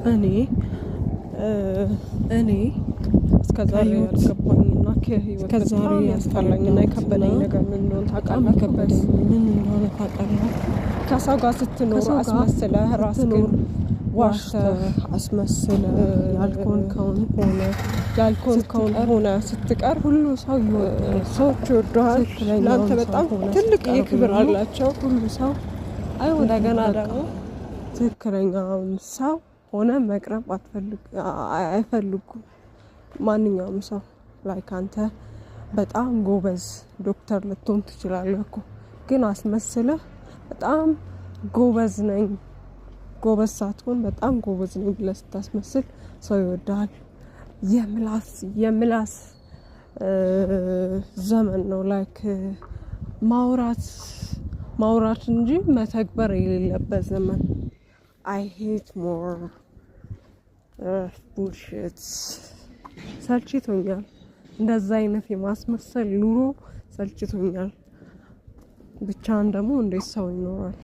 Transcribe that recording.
እኔ እኔ እስከዛሬ ያልገባኝና ከህይወት እስከዛሬ በጣም ያስጠላኝና የከበደኝ ነገር ምን እንደሆነ በጣም ታውቃላችሁ? የከበደኝ ምን እንደሆነ ታውቃላችሁ? ከሰው ጋር ስትኖር ከሰው ጋር አስመስለህ ራስህን ስትኖር ዋሽተህ አስመስለህ ያልሆንከውን ሆነ ያልሆንከውን ስትቀር ሆነ ስትቀር ሁሉ ሰው ይወድሃል። ሰዎች ይወዱሃል። ትክክለኛውን ለአንተ ሰው በጣም ሆነህ ትልቅ ስትቀርብ የክብር ደግሞ አላቸው። ሁሉ ሰው አይወድም። እንደገና በቃ ደግሞ ትክክለኛውን ሰው ሆነ መቅረብ አይፈልጉም። ማንኛውም ሰው like አንተ በጣም ጎበዝ ዶክተር ልትሆን ትችላለህ እኮ፣ ግን አስመስለህ በጣም ጎበዝ ነኝ፣ ጎበዝ ሳትሆን በጣም ጎበዝ ነኝ ብለህ ስታስመስል ሰው ይወድሃል። የምላስ ዘመን ነው። Like ማውራት ማውራት እንጂ መተግበር የሌለበት ዘመን። I hate more bullshit። ሰልችቶኛል። እንደዛ አይነት የማስመሰል ኑሮ ሰልችቶኛል። ብቻን ደግሞ እንዴት ሰው ይኖራል?